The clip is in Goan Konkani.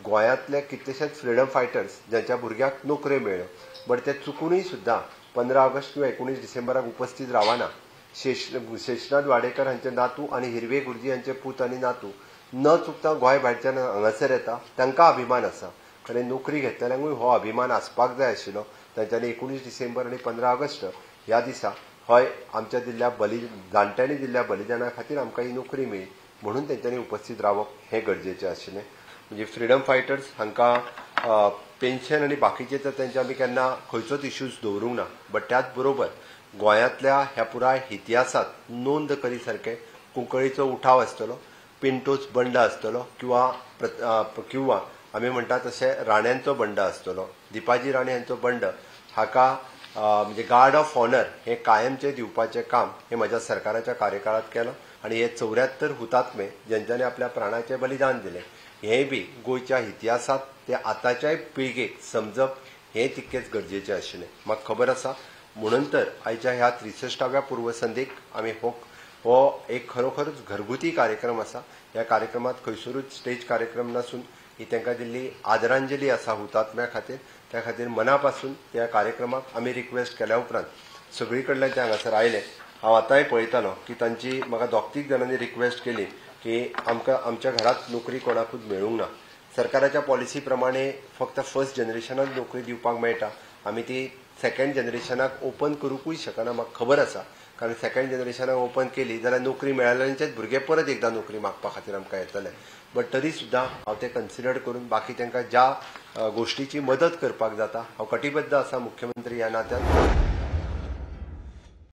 गोंयांतले कितलेशेच फ्रिडम फायटर्स ज्यांच्या भुरग्यांक नोकऱ्यो मेळ्ळ्यो बट ते चुकुनूय सुद्दां 15 ऑगस्ट किंवा 19 डिसेंबराक उपस्थित रावना. शेषनाथ वाडेकर हांचे नातू आनी हिरवे गुरुजी हांचे पूत आनी नातू न चुकता गोंय भायरच्यान हांगासर येता, तांकां अभिमान आसा. खरें नोकरी घेतलेल्यांकूय हो अभिमान आसपाक जाय आशिल्लो. तांच्यांनी 19 डिसेंबर आनी 15 ऑगस्ट ह्या दिसा हय आमच्या दिल्ल्या जाणट्यांनी दिल्ल्या बलिदाना खातीर आमकां ही नोकरी मेळ्ळी म्हणून तेंच्यांनी उपस्थित रावप हें गरजेचें आशिल्लें. म्हणजे फ्रिडम फायटर्स हांकां पेन्शन आनी बाकीचे तर तेंचे आमी केन्ना खंयचोच इश्यूज दवरूंक ना, बट त्याच बरोबर गोंयांतल्या ह्या पुराय इतिहासांत नोंद करी सारकें कुंकळीचो उठाव आसतलो, पिंटोच बंड आसतलो किंवा किंवा आमी म्हणटा तशें राण्यांचो बंड आसतलो. दीपाजी राणे हांचो बंड हाका म्हणजे गार्ड ऑफ ऑनर हें कायमचें दिवपाचें काम हें म्हज्या सरकाराच्या कार्यकाळांत केलां आनी हे 74 हुतात्मे ज्यांच्यांनी आपल्या प्राणाचें बलिदान दिलें हेंय बी गोंयच्या इतिहासांत ते आतांच्याय पिळगेक समजप हें तितकेंच गरजेचें आशिल्लें. म्हाका खबर आसा म्हणून तर आयच्या ह्या 63व्या पूर्वसंधेक आमी हो एक खरोखरच घरगुती कार्यक्रम आसा. ह्या कार्यक्रमांत खंयसरूच स्टेज कार्यक्रम नासून ही तांकां दिल्ली आदरांजली आसा हुतात्म्या खातीर. त्या खातीर मना पासून त्या कार्यक्रमाक आमी रिक्वेस्ट केल्या उपरांत सगळी कडल्यान ते हांगासर आयले. हांव आतांय पळयतालो की तांची म्हाका 2-3 जाणांनी रिक्वेस्ट केली की आमकां आमच्या घरांत नोकरी कोणाकूच मेळूंक ना. सरकाराच्या पॉलिसी प्रमाणे फक्त फर्स्ट जनरेशनाक नोकरी दिवपाक मेळटा, आमी ती सेकंड जनरेशनाक ओपन करूंकूय शकना. म्हाका खबर आसा, कारण सेकंड जनरेशनाक ओपन केली जाल्यार नोकरी मेळ्ळ्यांचेच भुरगे परत एकदां नोकरी मागपा खातीर आमकां येतले. बट तरी सुद्दां हांव तें कन्सिडर करून बाकी तांकां ज्या गोष्टीची मदत करपाक जाता हांव कटिबद्ध आसा मुख्यमंत्री ह्या नात्यान.